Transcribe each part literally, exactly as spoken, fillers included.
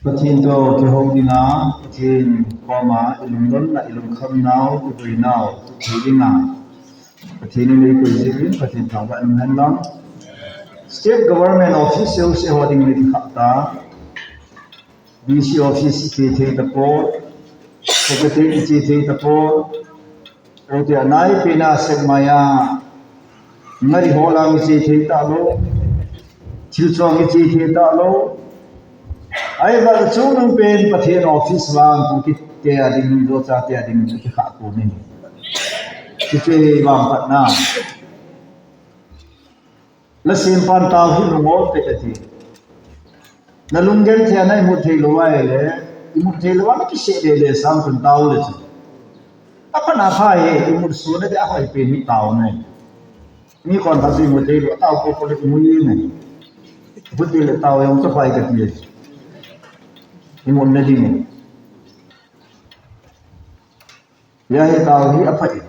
Pathen toh kihou dinga, Pathen koma ilungdonna, ilungkhamnau, iboinau, tuthei dinga Pathen in eikoi jeh in Pathen thangvah in umhen lang. State government office jouse ho dingin ikikhah ta. D C office iche thei tapoi, secretary iche thei tapoi, Oti anai pena sek maya, ngari ho lang iche thei talou, thil chong iche thei talou. Ahivang chungnung pen Pathen office vang kiti a ding, docha te a ding, kikhah tou ni. Kiche vang patna. La sempan tao hi lungol tah ati. Na lunggentheina imut thei lou ahile, imut thei lou a na kisei le le sang tun tao le chu. Apha na pha hi, imut suna de ahoi pen hi tao ne. Mi kon pha chu imut thei lou, tao ko ko le imut ye ne. But le tao jong ka phai kati. Imut na ding. Hia hi tao hi apha e.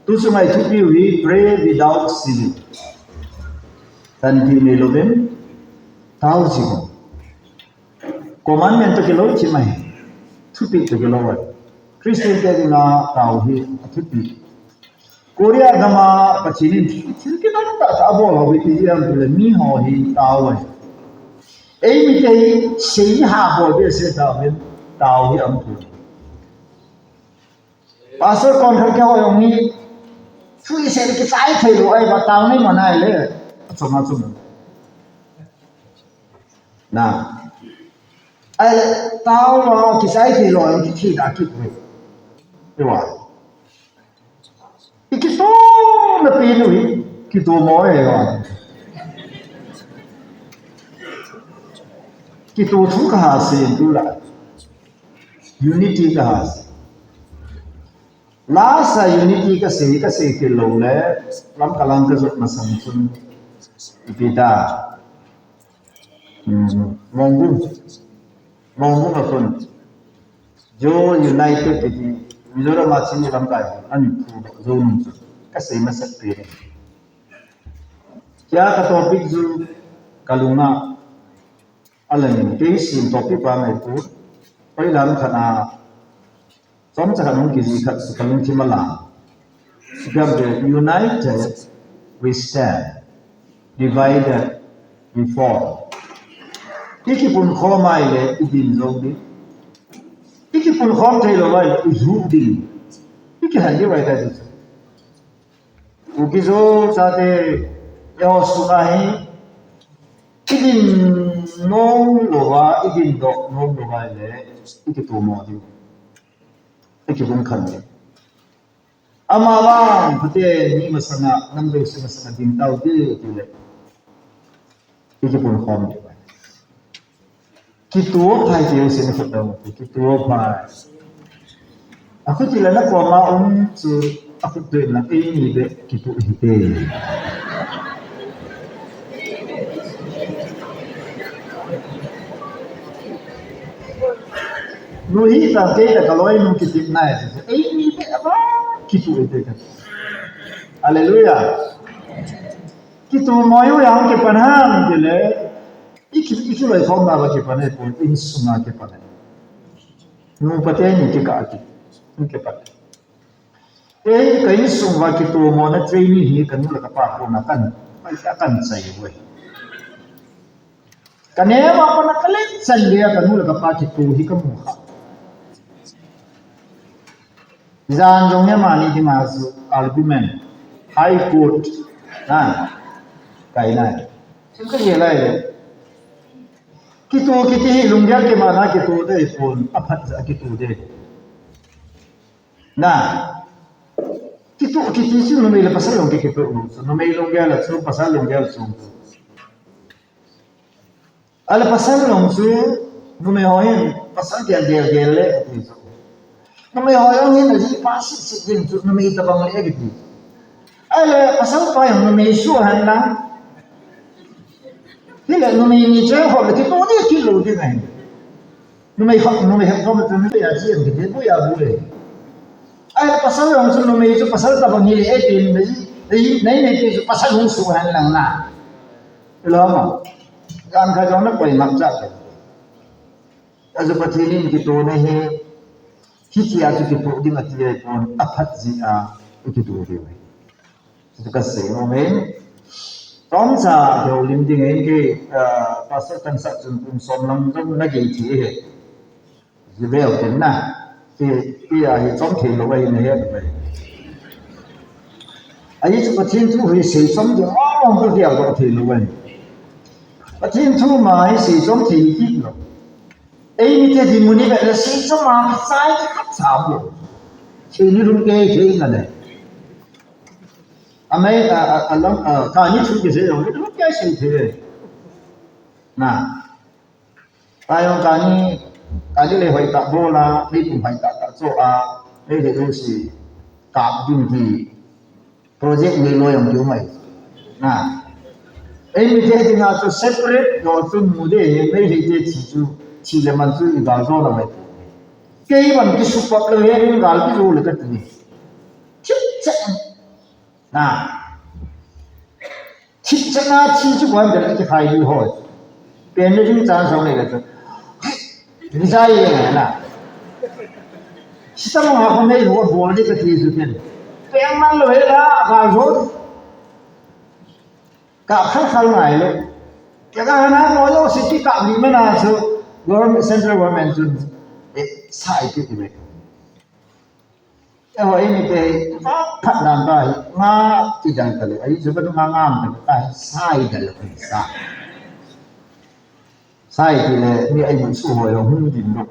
Tu chunga ithupiu hi pray without ceasing. Thanpi neilouvin tao jing. Commandment toh kilou chi mai. Thupi toh kilou ai. Christian te dinga tao hi athupi. Korea gama Pathen in thil kidang tah tah abol ho hi ti jeng tule miho hi tao ai. Eimite hi sei ha bol behseh tauvin tao hi aum poi. Pastor kon khat kihou jong hi, thu isei le kichai thei lou ahi, va tao nei man ahile, achom achom. Na. Ahile, tao va kichai thei lou, kithei da kit ve. Iva. Ikito na pen u hi, kito mo e va. Kito thu kaha sei tu la. Unity kaha sei. Lasa unity kasei, kasei thei lou le, Lamka lang kajot masang chun, ipi ta. Hmm, Mongbung. Mongbung a khun. Zo United kiti, Mizoram a chini Lamka hi, ani phu zo nung chun. Kasei masat pi ni. Kya ka topic chu, kalunga. Alangin, kei sin topic pa ngai pu. Pailam khana. Chomcha khat hung kijih khat chu kalungthim a lang. Gam de, united we stand, divided we fall. Ikipunkhom ahile idin jou ding. Ikipunkhom thei lou ahile ijuh ding. Ikihen diu ahitai chu. Kuki-Zo chate, eiho sunga hi, idin nom louva, idin doh nom louva ahile, ikitomo ding. Ikibung khan ding. Amavang, Pathen mi masanga, nam jouse masanga ding taute, tile. Ikipunkhom ding. Kituh phai ti u sin khut dong, kituh phai. Akhut ti la na koma um chu, akhut doi na eini beh kituh hite. Nu hi ta kei ta kaloi nu kituh nai, eini beh aba kituh hite ka. Hallelujah. Kituh moi u jong kipan ham tile, iki, ikiloikhomna va kipan e, pon insunga kipan e. Nu pate ni kikah a ki, kipan e. Ei, ka insung va kitomona training hi kanu le kapa koma kan, pai ka kan chai uve. Ka nema pana ka len chan le kanu le kapa kitoh hi kamu kha. Jan jong hi amani dinga chu argument, High Court, na, kai nai. Chu ka ye lai le. Kituh kiti hi lunggel kimana kituh dei pon, aphat ja kituh dei. Na. Kituh kiti chu numei le pasal jong kikituh lou chu. Numei lunggel a chu, pasal lunggel chu. Ahile pasal jong chu, numei ho hin, pasal gel, gel, gel le, ati chu. Numei ho jong hin, ajihpa sit, sit ding chu, numei tabang le, ati. Ahile pasal pa jong numei suh hen lang. Hile numei ni che ho le, kitoh ding, kitoh lou ding ahi. Numei khat, numei khat khom chu, numei a chi, ati, bu ya bu le. Ahile pasal jong chu, numei chu, pasal tabang hile, ati, numei. Nei, nei, nei, chu pasal hung suh hen lang na. Ilo ma. Gan kha jong na koi ngam cha. Achu Pathen in kitoh na hi, hitia chu kitoh ding ati ahipon, aphat jeh a kitoh ding ahi. Chu kasei nom e. Chomcha kihoulim ding ahi kei, ah, Pastor Tangsat chun kum som lang jong na gei thei ahi. Ji veu tin na. Ti, ti ahi chom thei lou ahi na he. Ahi chu Pathen thu hi sei chom ding mong mong ka veu thei lou ahi. Pathen thu ma hi sei chom thei kit lou. Eimite dinmun ivet le seichom a kichai khat cha bou. Seini lhun kei thei ngai le. Amei a, a, a lam, a, kani thu kisei jong lhun kei sei thei. Na. Tayong kani, kani le hoi ta bol a, meipum hoi ta ta cho a, mei le du si kap ding ti. Project nei loi jong kium ahi. Na. Eimite dinga chu separate lou chu mu ding, Meitei te thi chu, thi le man chu i gal jo lou ahi. Kei vang kisupap lou ahi, gal kijo le kati. Thipchet. Na. Thipchet na thi chu koi ham kati khai di ho. Pen le ding chan song nei le chu. Ni sa ye na. Sita mo ha ko mei ho bol ni ka ti su ken. Pe ang man lo he la ka zo. Ka khal khal ngai lo. Ke ka na mo lo si ti ka ni me na su. Government, central government su. E sai ti ti me. E ho ini te phat nan ta hi. Nga ti dang ta lo. Ai su ka nga ngam ta lo. Ka sai da lo sa. Sai ti le mi ai mun su hoi lo hung din lo.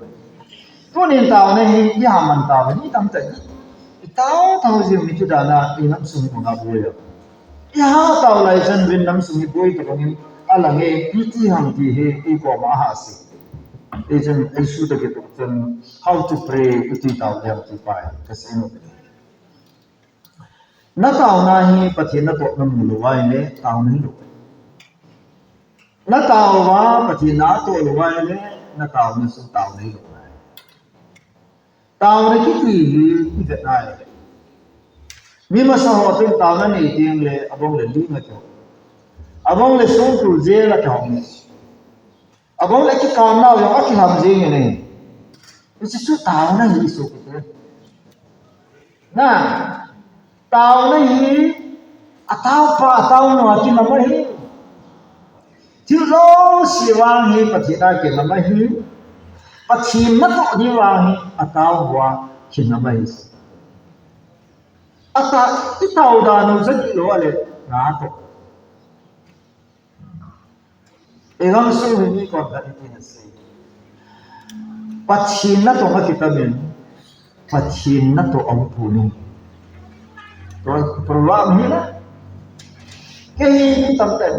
Tunin taona hi i ha man taona hi tam ta hi. I tao tao ji mi tu dana i nam sung ma boi lo. I ha tao lai chan vin nam sung i boi to ngin a la nge i ti ham ti hi i ko ma ha si. I chan i su ta ke to chan how to pray i ti tao le ham ti pai ka se no. Na taona hi Pathen natoh na mu lou vai le taona hi lou. Na taova Pathen natoh lou vai le na taona su taona hi lou. Taona kiti hi i vet nai. Mi masa ho chun taona nei teng le abong le ling a kihong. Abong le songkul jail a kihong. Abang le kikam nau jong akiham jing e. Hichu taona hi su kiti. Na, taona hi, ataopa, ataonu akinam ahi. Thil jouse vang hi Pathen a kinam ahi. Pathen natoh ding vang hi, ataopa kinam ahi. Ata, i tao dan u jat lou le, natoh. Eihon sung hi mi kon khat in asei. Pathen natong a kitam in, Pathen natoh a um pon in. Pro-, proverb hi na. Kei hi mi tam ten.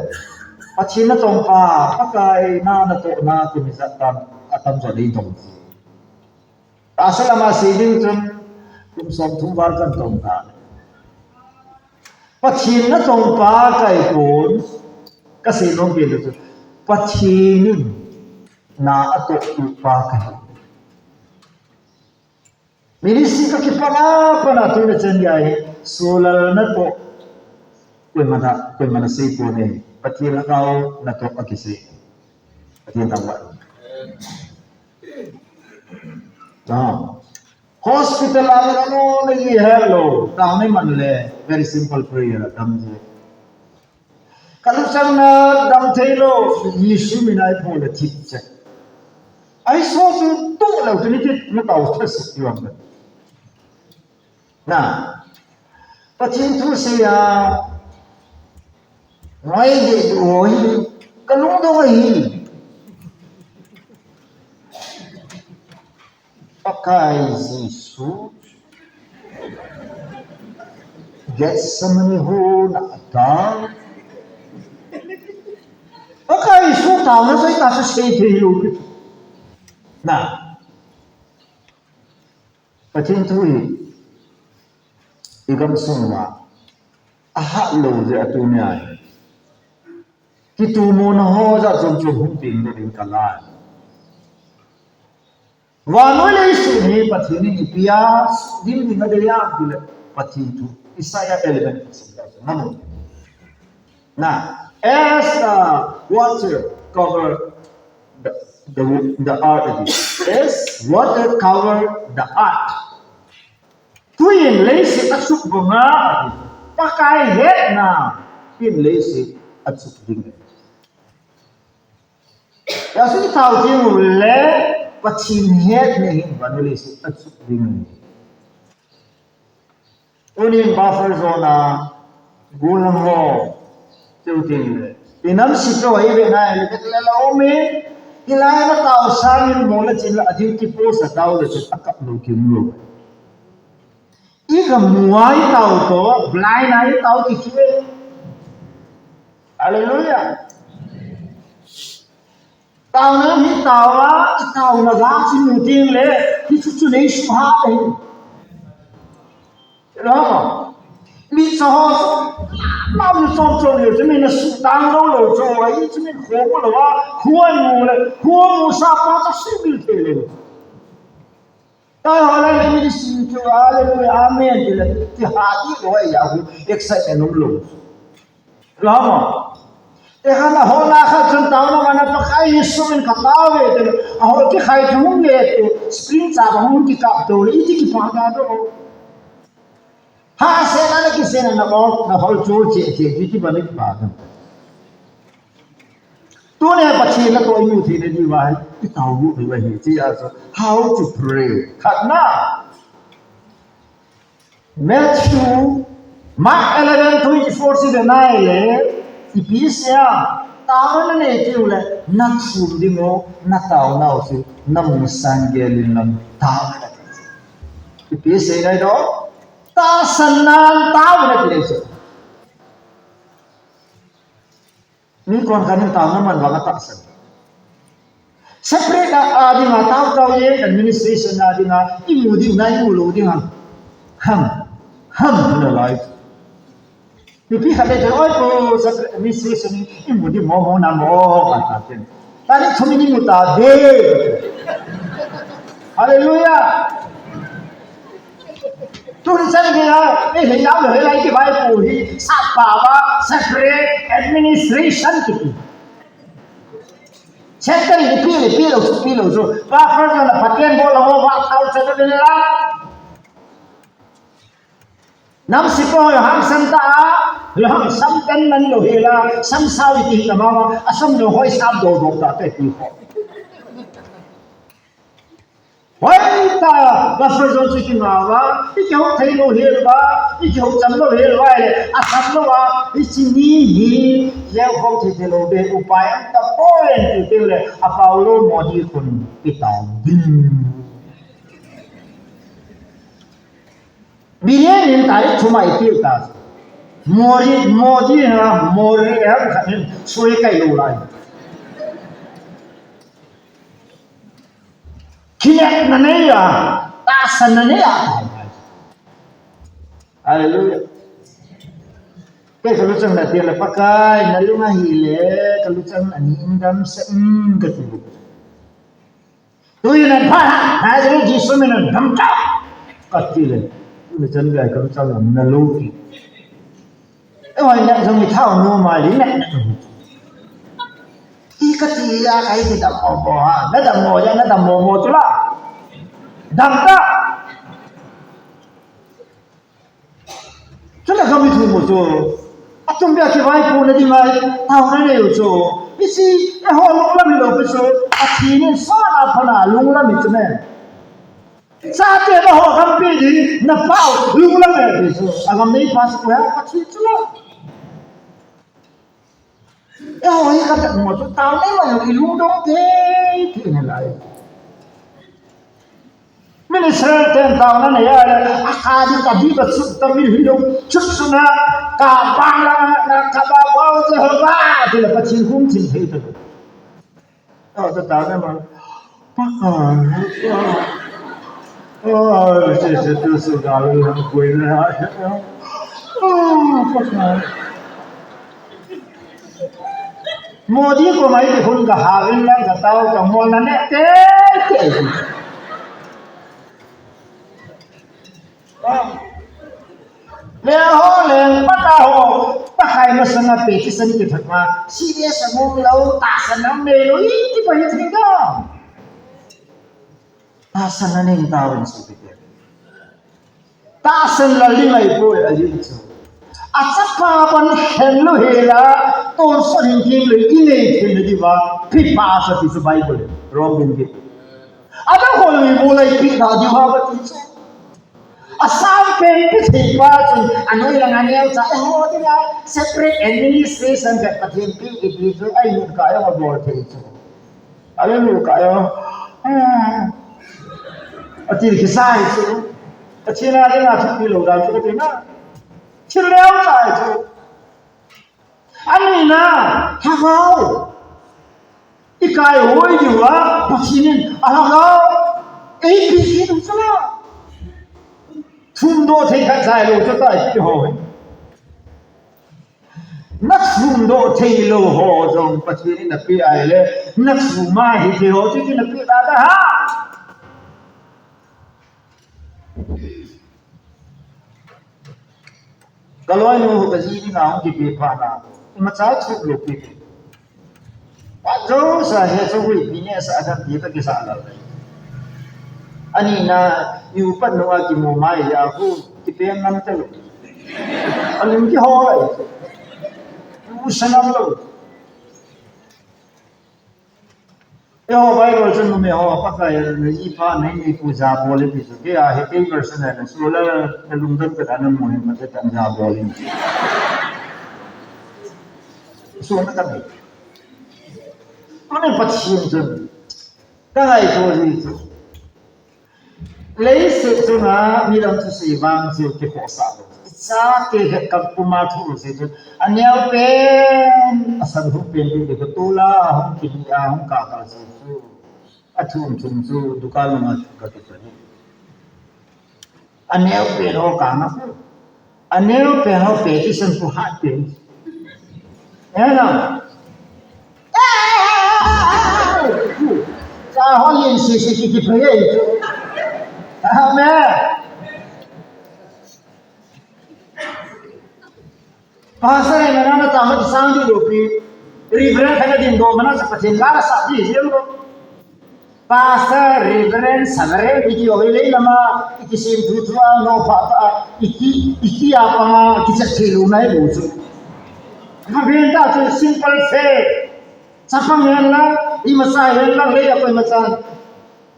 Pathen natong pa, Pakai na natoh na kum ijat tam, atam jo dei tong. Tahsa lama sei ding chun kum som thum val kan tong ta. Pathen natong pa kahi pon, kasei nom pen chu Pathen in na atoh tu pa kahi. Ministry kakipan a, pan a tuni chan gei hi, Solal natoh, koima na, koima na sei pon e, Pathen lhagao natoh akisei. Pathen thangvah. Hospital a nana no na i hello. Taona i man le, very simple prayer, dam je. Ka luchang na dam thei lou, Jesu min a i pho le thip che. Ai so tu tu lou tu ni ti na tao the sik ti wan. Na. Pathen thu sei a. Ngai de tu ho hi. Ka lungdong ahi. Pakai Jesu. Gethsemane hon a tao. Pakai Jesu taona sei ta su sei thei lou. Na. Pathen thu hi i gamsung uva ahat lou jeh a tuni a hi kitumona ho jat chom chom hung peng ding ka la. Vannoi leiset hi Pathen in ipi a dim ding adei a ti le Pathen thu Isaiah eleven, namu. Now, as the water cover the, the, the earth, as water cover the earth. Tuin leiset achuh banga, Pakai hetna in leiset achuh ding. Yasu tao ding le, Pathen hetna hin vanu leiset achuh ding. Unin buffer zone a, gulang ho, tiu ding le. Inam sito hi ve na, le, le, le, la umi, hilai na tao sang in mo la chin la, a duty post a tao le, chin a kap lo kim lo. I ga muai tao to, blind eye tao ki ki. Hallelujah. Taona hi taova, i taona ga chu nu ding le, hi chu chu nei su ha te. Rama. Mi sa ho, ma mi som som le, chu mi na su tang lo lo chu, ai chu mi kho ko lo wa, kho mu le, kho mu sa pa ta su bil te le. Taona le mi di sin chu, hallelujah, amen, ti le, ti ha di lo ya hu, excitement um lo. Rama. Te hana hona kha chun taona mana Pakai Jesu min ka tao ve te. A hol ki khai chu hung le te. Spring cha ba hung ki kap to le iti ki pa da do. Ha se na na ki se na na ko na hol chu che che ki ki ba ni pa da. Tuni Pathen na to imu thei na di wa. I tao bu ni wa hi chi a so. How to pray. Khat na. Matthew, Mark eleven twenty-four si de nai le, ipi sia, taona na nei tiu le, na thum ding o, na taona o si, na mu san ge lin lam, taona na nei. Ipi sia nai do, tahsan nan taona na nei sia. Mi kon khat in taona man vang a tahsan. Separate a, a ding a tao tao ye administration a ding a, i mu ding na i mu lo ding a. Ham. Ham na lai. Mipi khat le oi ko separate administration i mu ding mo mo na mo ka ta pen. Ta ni thum ni mu ta de. Hallelujah. Tun chan gei a, eh, hei lau le hei lai kivaipo hi, sap pao a, separate administration kiti. Secretary ni pi le pi lo chu, pi lo chu. Pastor na Pathen bol a ho va thao cha le la. Nam sipo hang san ta, le hang sam tan nan lo hi la, sam sao iti hi ta ma ma, a sam lo hoi sap do do ta te ti ho. Hoi ta, pastor jong chu ki ngah uva, i kihou thei lou hel uva, i kihou cham lou hel uva le, a cham lou a, i chi ni hi, leu khom thei thei lou be, upai ang ta poi ti teng le, a Paulo Modi khun i tao ding. Billion in ta le thumai pil ta. Modi, Modi ha, Modi ha, khat in sui kai lou lai. Kinepna nei a, tahsanna nei a. Hallelujah. Kei ka luchang na ti le Pakai, na lung ahi le, ka luchang ani in damsah in ka ti. Tui na pha, Nazareth Jesu min in damsah. Ka ti le, ka luchang gai ka luchang na lo ki. E hoi na jong i thao nu ma li na. I ka ti a kai ti dam mo mo ha. Na dam mo ya na dam mo mo chu la. Dam ta. Chu la ka mi thu mo chu. A tum bia kivaipo na ding ai. Tao na nei u chu. I si, e ho lunglam i lo pe chu. A thi ni sa na pha na lunglam i chu ne. Chate na ho gampi ding, na pao, lunglam e ti chu. A gam nei pa chu ha, ka thi chu la. E ho hi ka ta mo chu tao nei ma i lungdong te, ti ne lai. Minister ten tao na nei a le, a ka di ka di ka chu ta mi hi lo, chu chu na, ka ba la, na ka ba wa, Jehovah, ti le Pathen hung thim thei ta. Tao ta tao na ma. Pakai. Ai, se se tu su ga lu han kui na. Ah, Pakai. Modi ko mai ki hun ka ha vin lang ka tao ka mo na ne te te. Ah. Leng ho, leng pata ho, Pakai masanga pe kisan kithat ma, serious a mong lou, tahsan a um nei lou, iti pa hi thei da. Tahsan a nei ta wen su pite. Tahsan la li mai poi a li chu. A chapa pan hen lou hi la, ton son hin kim lou, i nei thei na di va, pi pa sa ti chu Bible, Rom bin ki. A da hol mi mu lai pi na di va ba ti chu. A sang pen pi thei pa chu, a noi lang a neo cha, eh, ho ti la, separate administration ka Pathen pi i ti chu, ai nun ka, eh, ho bol thei chu. Hallelujah, ka, eh, ho. A ti ki sai chu. A chi na, na chu pi lo da chu, ti na. Chi leo sai chu. Ani na, Lhagao. I kai hoi diu a, Pathen in, a Lhagao. Ei pi ki tu sala. Thum do thei khat sai lo, chu tai ki ho. Na thum do thei lo ho jong Pathen in a pi ai le. Na thum a hi thei ho, chu ki na pi ta ta ha. Ka loinu ka ji dinga hung kipe pha na. Ima cha thum lo pi pi. Pa jo sa he so hui pi ne sa adam pi ka kisa la. Ani na yu pat no a kimu mai ya hu kipe ngam ta lo. Alung ki ho lai. Yu sa ngam lo. Eiho Bible chun numei ho Pakai na ji pa nei nei pu ja bol e ti chu. Kei a hi kei version a na su la na lungdam ka na mu hin Pathen ja bol in. Su na ka nei. Mane Pathen chun ka ngaito ji chu. Leiset chunga midang thusei vang chu kikhohsah lou. Ichate het kap puma thu sei chu. Aneo pen, asan hu pen ding ding ka tula, hung kini a, hung ka ka sei chu. Athum thum chu, dukan lama ka kipani. Aneo pen ho ka na hu. Aneo pen ho pe kisan pu hat pen. Ena. Sa ho yin si si ki ki pe ye chu. Amen. Pastor, eh, mana na ta ma sang di lo pi. Reverend kana din do mana sa Pathen la sa di lo. Pastor, Reverend, Reverend, iti o le lama, iti sim thu thu a, no pa pa, iti, iti a pa ma, iti sa thei lo nai lo chu. Ka ben ta chu simple faith. Chapang hen la, imacha hen la, le ya ko imacha.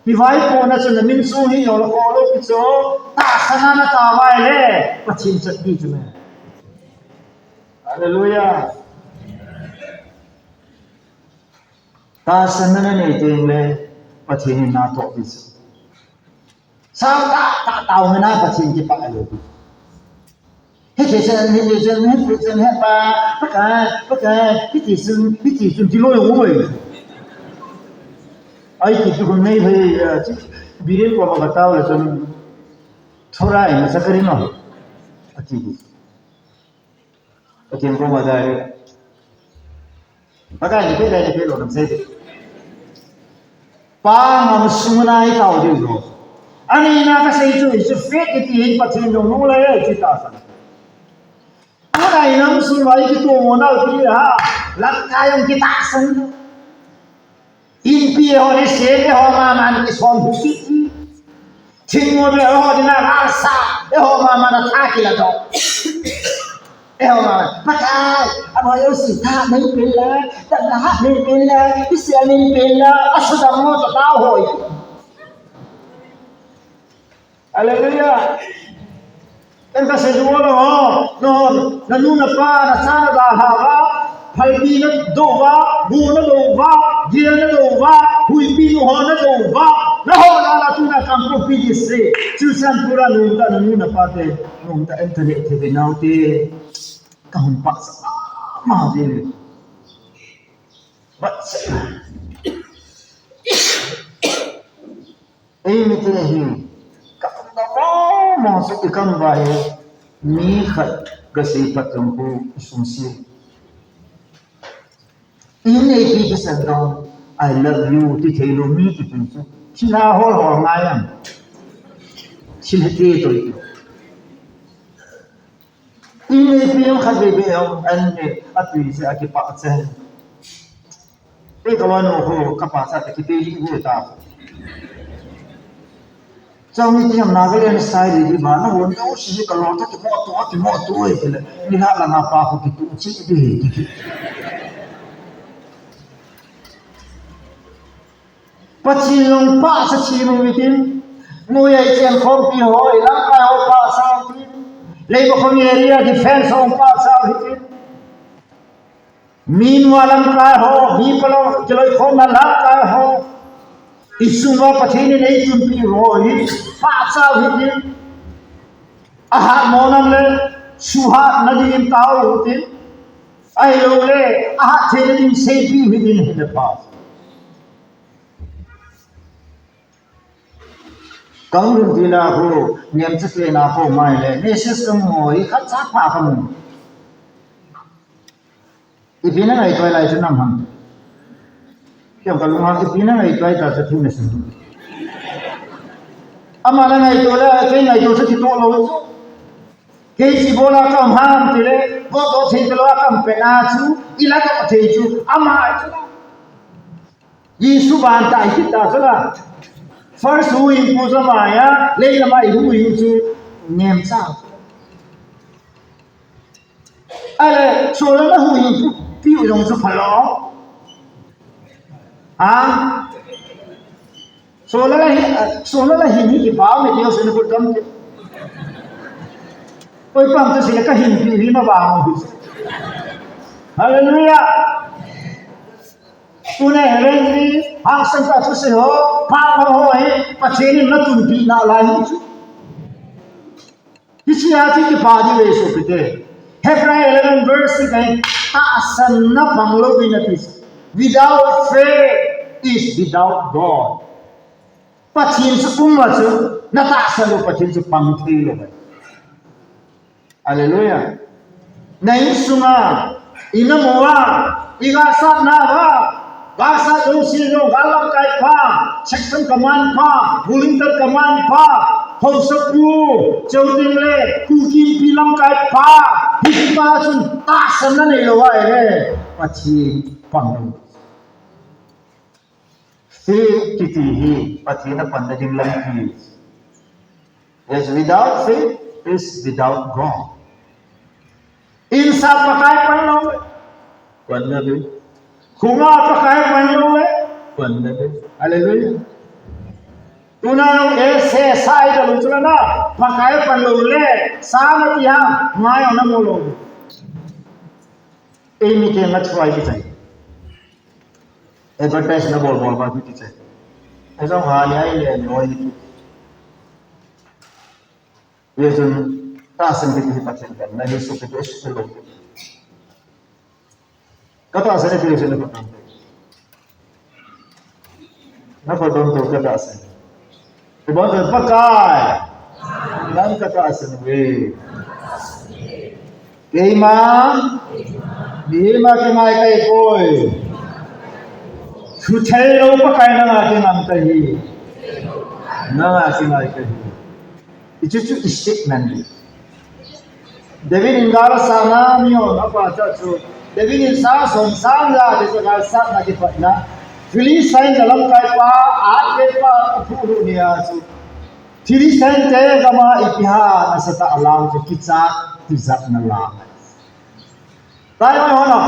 Hi vai ko na chu na min sung hi yo lo ko lo ki chu, tahsan a na ta vai le, Pathen chat di chu me. Hallelujah. Tahsan na nei teng le, Pathen in na toh di chu. Sao ta, ta, tao me na Pathen kipah lou. Hiti chun, hiti chun, hiti chun, he pa, Pakai, Pakai, hiti chun, hiti chun, ti loi loi. Ai, ti tu nei he, eh, chi, biren ko ma ka tao le chun, thora ai ma sa kari no. Ati. Pathen koma dai. Pakai ni pe dai ni pe lo nam sei de. Pa ngam sung na i tao diu lo. Ani na ka sei chu, chu faith kiti hi Pathen jong nu la ye chu tahsan. Pakai ngam sung la i kitomo na u ti ha. Lam ka jong kitahsan. Inpi ho ni se, eiho mama ni kisom hu kiti. Thingmo ni eiho dina rasa, eiho mama na tha kila do. Eiho mama, Pakai, abo yo si tha nei pin la, ta na ha nei pin la, isi a nei pin la, asu dam mo ta tao hoi. Hallelujah. Ken ka sei chu lo ho, no, na nu na pa, na cha na da ha va, phalbi na do va, bu na do va, gil na do va, huipi nu ho na do va, na ho na la tu na kam ko pi di se, chu san pura nu ta na nu na pa te, nu ta en ta le te ve nau te, ka hung pa sa ma ve. But Ei mite hi, ka umna mong mong chu i kam uva hi, mi khat ka sei pat jong khu i sung si. I neipi kisan jong, "I love you," ti thei lou mi kiti chu. Thilha hol hol ngai am. Thil hiti toi. Inei pi jong khat veve jong an ne, atui se, akipah che. Ei, kaloi nu ho, kapa cha te kipe ji hu ta. Chang ni ti ham na ka len sai di ba, na hon ka u si ka lo ta ki mo to, ki mo to e le. Ni ha la na pa ko ki tu chi di ki ki. Pathen jong pachat chim u hitin, noiya i chen khompi ho, i lamkai ho pachat u hitin, Leimakhong area defense ho pachat u hitin. Meanwhile lamkai ho, mi palou kiloikhomna lamkai ho, i sunga Pathen in eitunpi ho hi pachat u hitin. Ahat mo nam le, suhatna dingin tao u hitin. Ahilou le, ahat theina ding seipi u hitin, hile pa. Kang lum ti la khu, niam cha te na ko mai le, message kang mo, i khat cha pha kang mo. Ipi na ngaito lai chu nam ham. Kiam ka lung ham, ipi na ngaito ta chu thu na sin. Ama na ngaito le, kei ngaito chu kitoh lou chu. Kei si bola kam ham ti le, bo to thei lo kam pe na chu, i la to thei chu, ama chu. Jesu ban ta i kit ta chu la. First huhhingpu chu ama ahi a, lei lama i huhhing chu nemcha. Ale, sola la huhhingpu, pi u jong chu phalou. Ha? Sola la hi, sola la hin hi kipah me ti jong chu ni kut kam ti. Koi pam chu si le ka hin pi hi ma ba mo. Hallelujah. Tuna evangelist, hangsan ta thusei ho, pha ho hi, Pathen in na tunpi na lai hi chu. Hiche a chu kipa di ve sopite. Hebrew eleven verse six ahi, tahsanna pang lou in ati. Without faith is without God. Pathen chu um a chu, na tahsan lou Pathen chu pang thei lou ahi. Hallelujah. Na insunga, i namu a, i galsatna a, galsat jouse jong, gal lamkai pa, section command pa, volunteer command pa, haosapu, Choteng le Kuki Inpi lamkai pa, hiche pa chun tahsanna neilou ahile, Pathen pang lou. Faith kiti hi Pathen a panna ding lampi. Yes, without faith is without God. Insa Pakai pan lou le, panna ding. Khonga Pakai pan lou le, panna ding. Hallelujah. Tuna jong ese sai da lung chu la na, Pakai pan lou le, sa na ti ham, ngai na mo lou. Ei mi te na thuai ki chai. Advertise na bol bol ba ki chai. Ei jong ha ni ai le noi ni ki. Ye jun tahsan ki ti Pathen kan na Jesu ki ti su lo. Ka tahsan ki ti su lo. Na ko don to ka tahsan. Ko ba ka Pakai. Nang ka tahsan ve. Keima, keima kingai kahi poi. Thu thei lou Pakai nanga kingam kahi. Nanga kingai kahi. Hichu chu i statement ahi. David in galsatna mi hon apa cha chu. David in sang som sang ja te chu galsatna kipatna. Philistine lamkai pa, Gath pa, aphu nia chu. Philistine te gama ipi ham nasatah a lang chu kichat tijatna lang. Taimai hon a,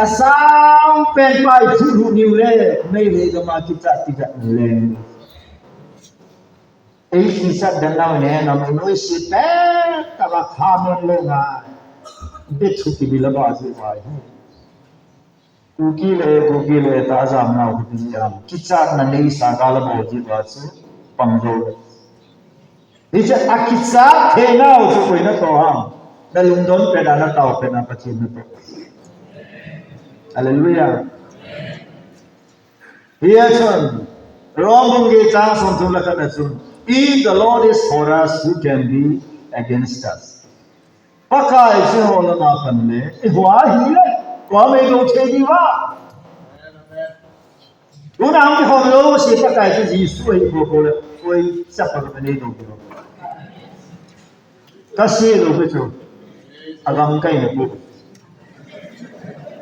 asang pen pa i phuhlu niu le, Meitei gama kichat tijatna leng. Ei kichat dan nau ne, nam noi si pe, tala khamen le nga. Bethu ki bila ba ji vai. Kuki le, Kuki le, ta jam nau Kuki jam. Kichatna neisa kala bo ji ba chu, pang jo. Hiche a kichat thei nau chu koi na to ham. Na lungdon pen a na tao pen a Pathen na to. Hallelujah. Hia chun, Rom bung get chang som thum le khat na chun, "If the Lord is for us, who can be against us?" Pakai chu eiho lama pan le, eiho a hile, koi ham eidou thei diu ham? Tuna hung kikhom lou, se Pakai chu Jesu ahi bou bou le, koi chapa le eidou diu ham? Ka sei lou pi chu. Agam kai na pu.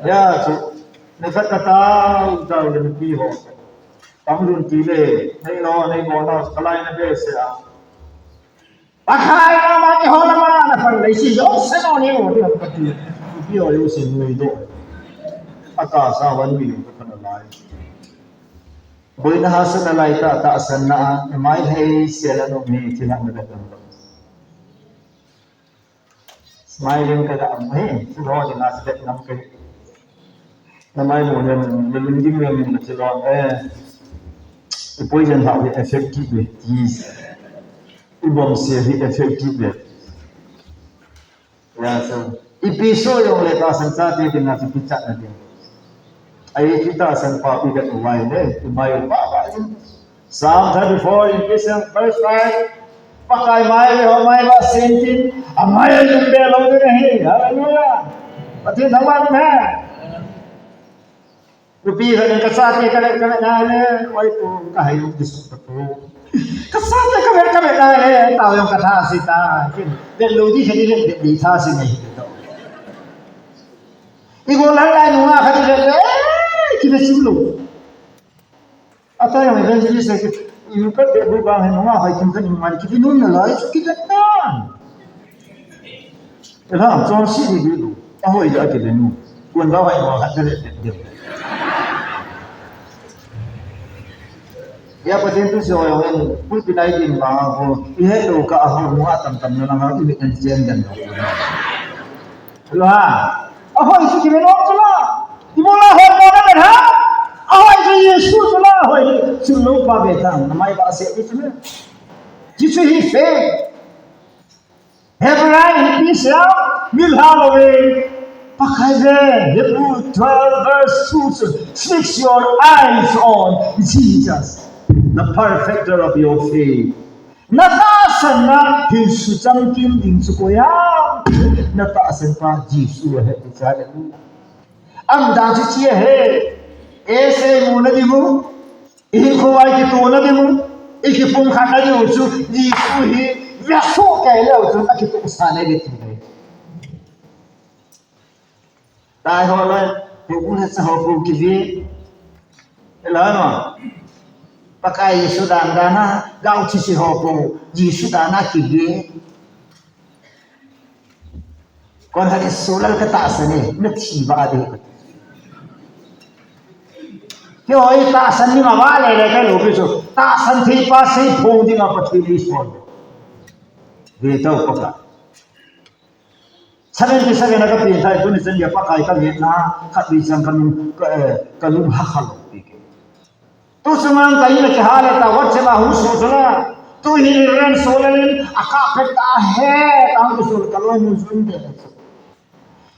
Ya chu. Na khat ka tau tau le pi ho. Pang lun ti le. Nei lo, nei bo na, kalai na be se a. Pakai mama kihona mana na pan lai si jong se no ni o ni o kati. Pi o yo se nui do. Aka sa wan mi o ka na lai. Boina hahsatna lai tah tahsanna a, na mai hei sel a na um hi thil hahsatna dan lo. Smiling ka ga am hi, thil ho dinga se det ngam kai. Na mai mo len, na lungding len na thil ho, eh. I poison hah hi effective ve, tis. I bomb se hi effective ve. Ya, so, ipi so jong le tahsan chate dinga chu kichatna ding. Ai chu tahsan pa pi ka uwai le, i mai u pa ba in. Psalm thirty-four in Christian verse five. Pakai mai le ho mai ba sentin, a mai a lum be lo ding ahi. Hallelujah. Pathen thangvah in he. Nupi khat in ka chate ka le, ka le na le, oi pu, ka hai um disuh ta pu. Ka chate ka le, ka le na le, tao jong ka tha si ta. Kin, le lo di khat in le, le di tha si nei hi to. I go lai lai nunga khat in le, eh, ki ve sim lo. Ata jong evangelist le, i u ka be bu bang he nunga hai kin ka ni ma ki ve nun na lai, ki ve ta. Ela, chonse di di lu. Ahoi da kile nu. Kun ba wai wa khat le de. Ya Pathen thu se ho jong en, pulpit lai ding ba ho, i het lo ka a ho, mu a tam tam na lang ha, i mit an chen den lo. Lo ha. Ahoi su kile no chu la. I mo la ho mo na ha. Ahoi su Jesu chu la, ahoi. Su lo pa be ta, na mai ba se di chu na. Jesu hi fe. Hebrai hi pi sia, mi lha lo ve. Pakai ve, Hebrew twelve verse two, "Fix your eyes on Jesus, the perfecter of your faith." Na tahsan na hin su chang kim ding chu koi a. Na tahsan pa Jesu ahi ti cha le. Am dang chu chi ahi. Ese mu na di mu. I hinkho a i kitona ding u, i kipumkhatna ding u chu, Jesu hi veso kei leu chun a kitohsah nei ve ti nei. Tai ho le, houbung le cha ho pu kive. Ela no. Pakai Jesu dan dan a, gau chi si ho pu, Jesu dan a kive. Kon khat in Solal ka tahsan e, na thi ba de. Kei hoi tahsan ding a va le le ka lo pi chu. Tahsan thei pa sei phong ding a Pathen ei sol. Ve tau pa ka. Seventy seven a ka pi thai tu ni chen ya Pakai ka ve na, khat ni chang ka lung, ka, eh, ka lung ha kha lo pi ke. Tu chunga ka in a kihal le ta, WhatsApp a hung suh suh la. Tu hi Reverend Solal in a kap phet ta he, ta hung suh ka loi mun sun de.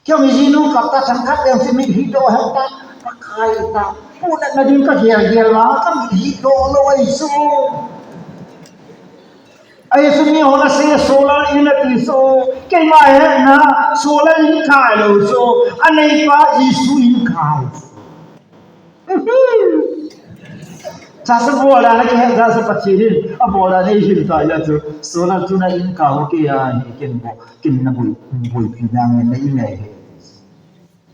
Kei mi jinu kap ta thangkhat ding si mi hi do he ta, Pakai ta. Pu na na ding ka gial gial ma, ka mi hi do lo ai su. Ai su mi ho na se Solal in a ti su. Kei ma he na, Solal in kai lo su. A nei pa Jesu in kai su. Cha sa bol dan a kihe, cha sa Pathen in a bol dan a i hil ta ya chu. Solal chu na in ka ho ke ya ni ken bo, ken na bui, bui pi dang na i nei he.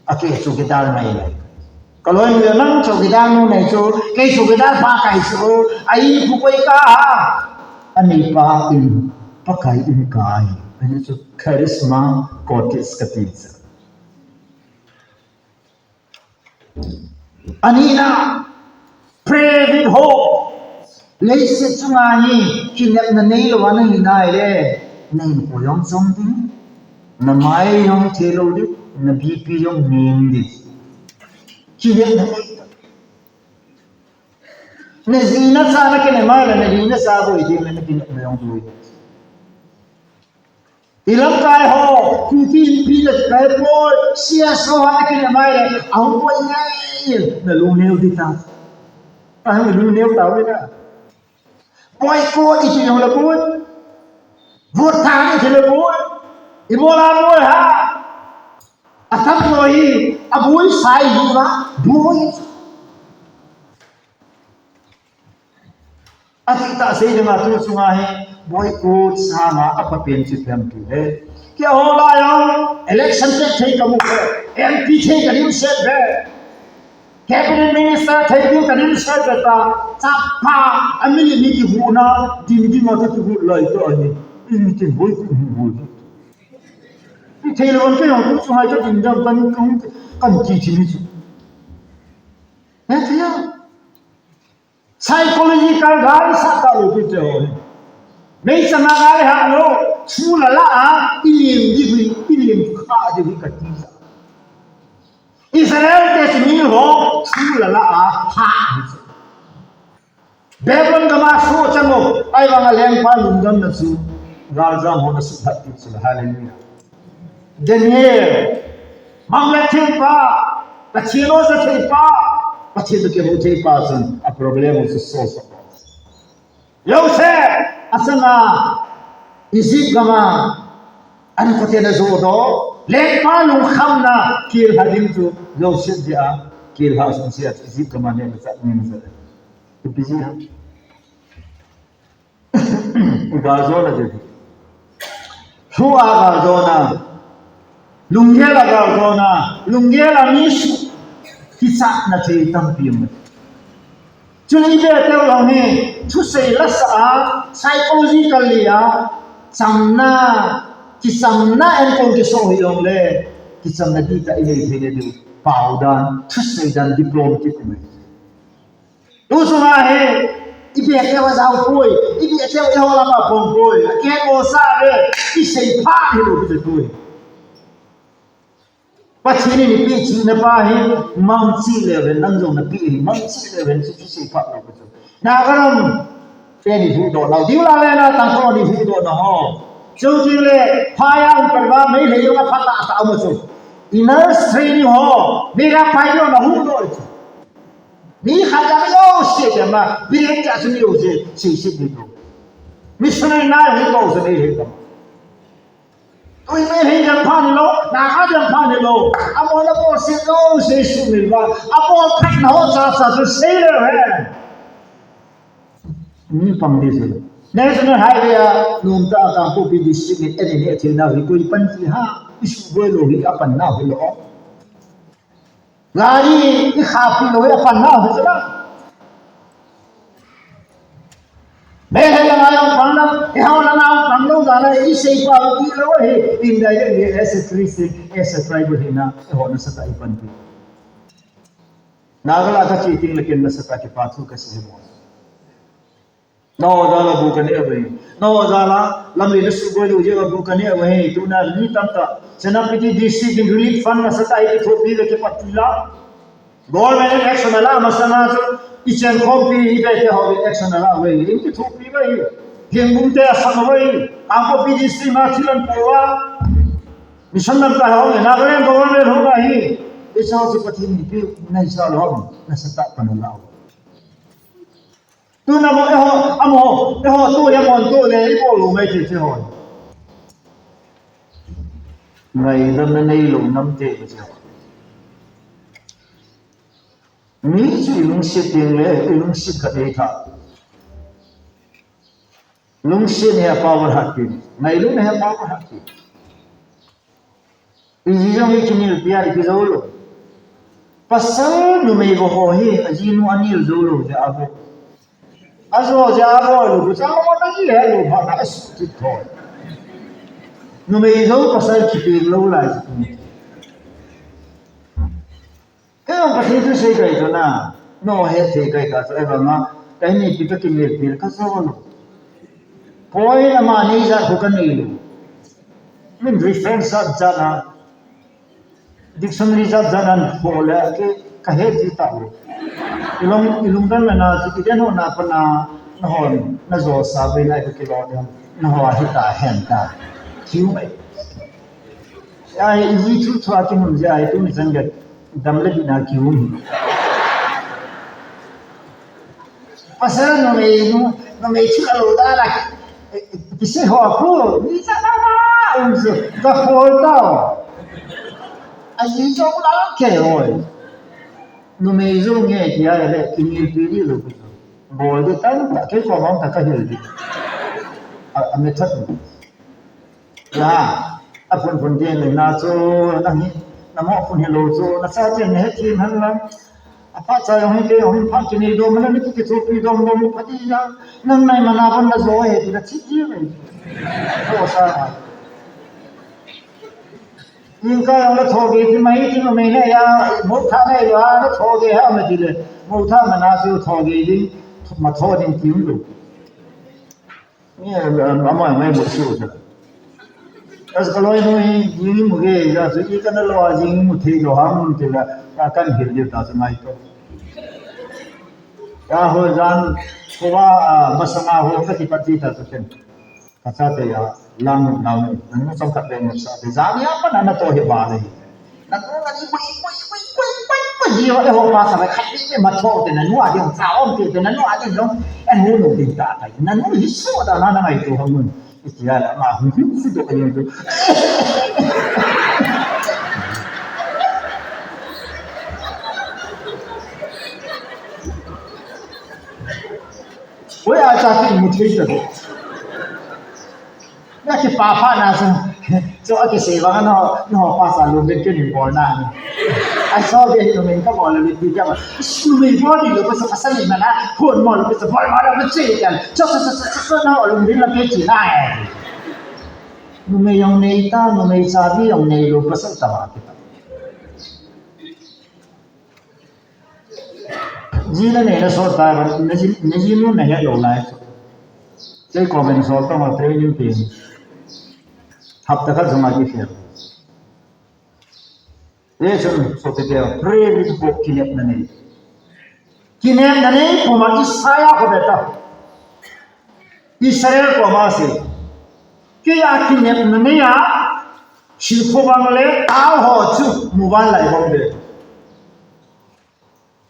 A ke chu ke dal na i nei. Ka loi mi nang chu ke dal nu nei chu, ke chu ke dal pa kai chu, a i pu koi ka ha. A nei pa in, Pakai in kai. A ni chu charisma cortis ka ti cha. A nina, pray with hope. Leiset chunga hi kinepna nei lou a na hi nai le, na hinkho jong chom ding, na mai jong thei lou ding, na B P jong nen ding. Kinepna nei. Na ji na sa na kinep mai le, na ji na sa boi ding le, na kinepna jong boi. I lamkai ho, Kuki Inpi le kai poi, C S O ha kinep mai le, ahung poi ngai, na lungneo di ta. Ah, na lungneo ta ve na. Boycott i ti jong le poi. Vote thang i ti le poi. I bola poi ha. A tam noi, a boi sai hi ma, boi. Atita sei ding a tu chunga hi boycott sanga a papen chu them tu he. Keiho lai a election te thei kamu ve, M P thei kadimset ve, cabinet minister thei ding kadimset ve ta, chapa amili mi kihuna, ding ding a kakihu lai ta ahi, iti hoi kihu hoi. Ithei lou keiho tu chu hai kadim dam kan kan kan ti ti ni chu. He thei a. Psychological gal sa ta lo tu te ho. Meichang a gal ha lo, thu la la a, i lim di hui, i lim kha di hui ka ti sa. Israel te si mi ho, thu la la a, ha. Babylon gam a soh chang o, ahivang a lengpa lungdamna chu, galjam hon asuthat ti chu, hallelujah. Daniel, mang le thil pa, Pathen o sa thei pa, Pathen to kimu thei pa chun, a problem chu solve sa. Joseph, achang a, Egypt gam a, an kote na jo do, lengpa lungkhamna, kil ha ding chu, Joseph dia, kil ha sung sia, Egypt gam a ne na chat ne na chat. Ipi jeh ham? I galjona jeh. Thu a galjona. Lunggel a galjona. Lunggel a mi su. Kichatna thei tampi um. Chule i be teu jong hi. Thusei lasa a. Psychologically a. Chamna. Kichamna enkol kiso hi jong le. Kichamna di ta i nei thei le di. Pau dan. Thusei dan diplomatic um. Tu sunga hi, i be teu a jao poi, i be teu i ho lama pom poi, a keng o sa ve, i sei pha hi lo hi poi. Pathen in i pe chihna pa hi, mang chih le ven, nang jong na pe hi, mang chih le ven, chu chu sei pha lo chu. Na ka ram, te ni hu do, lau diu la le na, tang ko ni hu do na ho. Chu ti le, pha yang per ba, mei le yo na pha ta ta mo chu. Inner training ho, mei ra pa yo na hu do chu. Mi khat jong mi lo se te ma, mi le ja chu mi lo se, se se mi lo. Missionary na hi lo se mi hi lo. Tui mi hi jam phan lo, na ka jam phan lo. Amo na po se lo, se su mi ba. Amo khat na ho cha cha chu se le he. Mi pang di se. National Highway a, nung ta Kangpokpi district ni, eni ni thil na hi koi pan ti ha, isu boi lo hi a pan na hi lo. Gari i khapi lo, i pan na ho chu la. Mei le lang a jong pan na, i hao lang a jong pan lo, dan a i sei pa lo, i lo hi, indirectly, as a Christian, as a tribal hi na, i ho nasatah i pan pi. Naga la ka chi ting le ken nasatah ki pa thu ka sei mo. Na ho jal a bu ka neh uve. Na ho jal a lamlen na suboi lou jeh a bu ka neh uve. Tuna mi tamtah Senapati District in relief fund nasatah in kithopi uve kipat til a. Government in action ala masanga chu i chenkhompi i bete ho in action ala uve. In kithopi uve. Hengbung te asang uve. Kangpokpi District ma thil ahin po uva. Mission lam ta ho, Nagaland government ho ahi. Hiche ho chu Pathen in ipi nahisah lou ham. Nasatah pan ala uve. Tuna mo, eiho, amo, eiho, tu, eiho, tu, le, i bol lou mai ti, ti ho. Ngaidamna neilou nam te, ti ho. Mi chu i lungset ding le, i lungset kha dei tha. Lungset hi a power hat pi. Ngailutna hi a power hat pi. I ji jong hi kinelpi a ipi jou lou. Pasal numei vo ho hi ajinu anel jou lou jeh a vo. Ajo jeh a vo lou, bu chang mo na ji he lou pha na asu ti tho. Numei jou pasal kipe lou lai ji. Kei jong Pathen thu sei kai chu na, no he thei kai ta chu, ahivanga, kaini pi ka kinelpi ka jou lou. Point ama nei jat khu ka nei lou. Min reference jat jat na, dictionary jat jat na, ho le, ke, ka he ji ta lou. I lung, i lungdam le na, chu i den ho na pa na, na hon, na jo sa ve na, i ka kilo den, na ho a hi ta, hen ta. Kiu mai. Ai, i ji thu thua kinun jeh a, i tuni chan gei dam le dihna kium hi. Pasal numei nu, numei thu a lou da la. Kisei ho khu, ni cha na na, um se, ka khol tao. A ji jong la ke hoi. Numei jong nge ti a le, kinelpi di lou. Bol di tan, ta ke ko mong ta ka hil di. A, a me that. La. Aphun phun ding le na chu, nang hi, na mo phun hi lo chu, na sa chen ne thim han lang. Apha cha jong hi kei jong hi pha kinei dom le ni kichopi dom dom pha ti ja. Nang nai mana bon na jo he ti na chi ti mai. Ko sa. Ning ka jong le tho ge ti mai ti mai le ya, mo tha nai lo ha, na tho ge ha ma ti le. Mo tha mana chu tho ge ding, ma tho ding ti um lo. Ni, um, ama ngai mu su sa. As ka loi nu hi, ni mu ge, ya su i ka na lo a jing mu thei lo ham ti la, ka kan hil di ta su ngai to. Ya ho jan, ko wa, ah, masanga ho ka ti pa ti ta su ken. Ka sa te ya, lang lang, nang mu song ka be mu sa, te jang ya pa na na to he ba le. Nanu, nanu, bui, bui, bui, bui, bui, bui, di ho, eh, ho, pa sa, khat ni, ni, ma tho, te nanu, a di, sa, om, te, te nanu, a di, no, eh, nu, nu, di, ta, ta, nanu, hi, so, ta, na, na, ngai, tu, ha, mun. Iti, ya, la, ma, hu, hu, hu, do, eh, tu. Oi, a, cha, ki, mu, thei, ta, do. Na kipah pha na chu. Chu akisei vang a, no, no pa sa lum ven ken in bol na ni. Ai so be hi numei ka bol le ti ka ba. Numei bol di lo ko sa ka sa ni na na. Hon mo lo ko sa bol ma lo ko chi kan. Cho cho cho cho cho na lum ven la ke chi na e. Numei jong nei ta, numei chabi jong nei lo ko sa ta ba ti ta. Ji na nei na so ta ba, na ji, na ji nu na he lo lai. Sei comment so ta ma training pe. Hapta khat jong a kikhel. Ye chun so te te, pray with hope, kinepna nei. Kinepna nei, puma Isaiah ko beta. Israel ko ma se. Kei a kinepna nei a, silkho bang le, a ho chu, muvanlai bang be.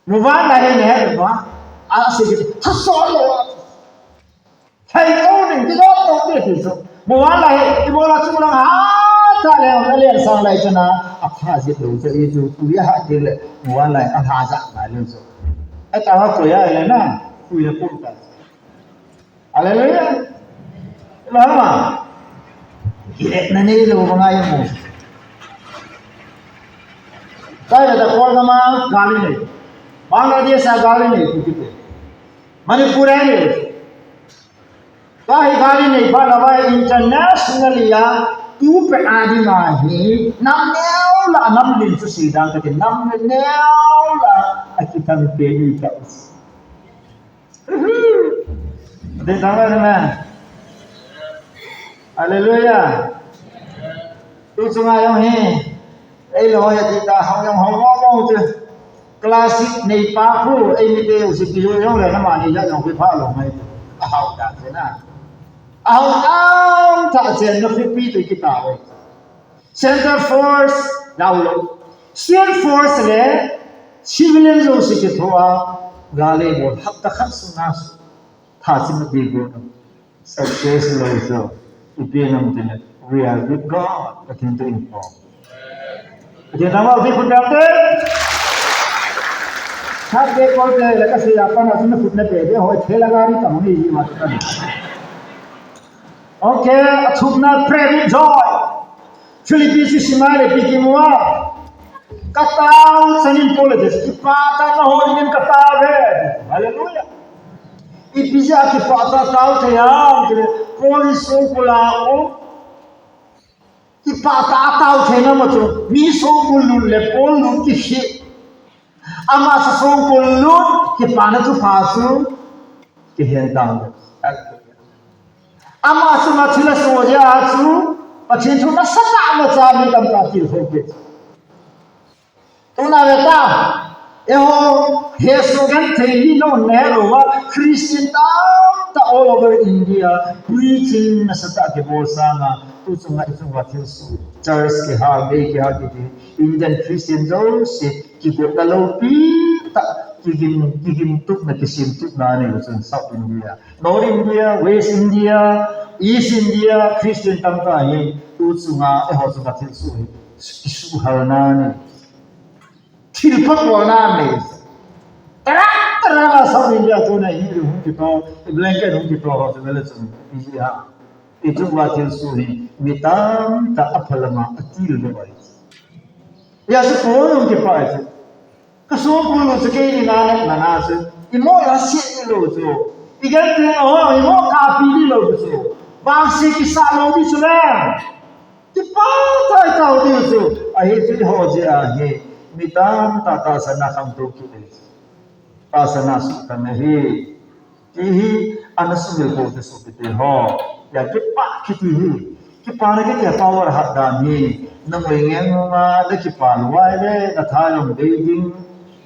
Muvanlai he ne he ba, a se ki, tha so lo. Thei to ding, ki lo to ding, ki so. Muvanlai he, i bola chu lang ha, ta le, na le sang lai chana, a pha jit lo, cha i chu, tu ya ha ti le, muvanlai, a pha ja, lai le so. Ai ta ha ko ya le na, tu ya pu ta. Hallelujah. Lama. Kiretna nei lo banga i mu. Kaya da Kolgam a gal nei. Bangladesh a gal nei, tu kiti. Manipur a nei. Kahi gal nei pa la ba internationally a tu pe a di ma hi. Nam neo la nam lin su si dang kati nam neo la a kitan pe ni ka. Ding tang le, amen. Hallelujah. Tu chunga jong hi, ei lo ya ti ta, hao jong hao mo mo chu. Classic nei pa khu, ei mi te u si ti jong le, na ma ni ja jong khu pha lo mai. A hao ta che na. A hao ta che na khu pi tu ki ta we. Center Force, Download. Center Force le civilian jouse kithoa, gal eibol, hapta khat sunga, tha chim a ti go. Success lo so. Ipi nam tile, "We are with God," Pathen tu inform. Pathen tama uti khut nam te. Khat be kol te, le ka se ya pa na sum khut na pe, de hoi thela gari tam ni ji ma ta ni. Okay, a thumna, pray with joy. Philippi chu simai le pi kimu a. Ka tao chanin Paul a ti, kipah tah in na houin ka tao ve. Hallelujah. Ipi jeh a kipah tah a tao thei ham tile, Paul in songkul a um. Kipah tah a tao theina ma chu, mi songkul lut le Paul lut kikhih. Ama sa songkul lut, kipana thupha chu, kihen tang. Ama sunga thil asoh jeh a chu, Pathen thu nasatah a amacha mi tamtah tilkhou kit. Tuna ve ta, eiho, hesoh genthei hi na um nalou va, Christian tamtah all over India, preaching nasatah kibol sanga, tu chunga i chunga thilsoh, church kihal, bei kihal kiti, Indian Christian jouse, kigotna loupi tah, kigim, kigimtupna, kisemtupna anei u chun South India. North India, West India, East India, Christian tamtah hi, tu chunga, eiho chunga thilsoh hi, kisuhhalna anei. Thilpha bolna anei. Tara, tara, South India tuna hi, hung kito, blanket hung kito, ho, chu vele chun, easy ha. Hiche Vathu thilsoh hi mi tamtah aphalam a atil lou ahi. Hijeh a chu Paul jong kipah ahi chu. Ka songkul u chu keini na natna na chu, imo la se ni lou chu. Igenthei ho, imo kapi ni lou chu. Vangse kisah lou ni chu le. Kipah tah tah ni chu. Ahi chu eiho jeh a hi mi tamtah tahsan a khangtou kit ahi chu. Tahsan a suhthang ahi. Ti hi ana sumil pou te sopite ho. Hia kipah kiti hi. Kipana kiti a power hat dan hi. Na ngui ngeng nunga na kipah lou ahile na tha jong dei ding.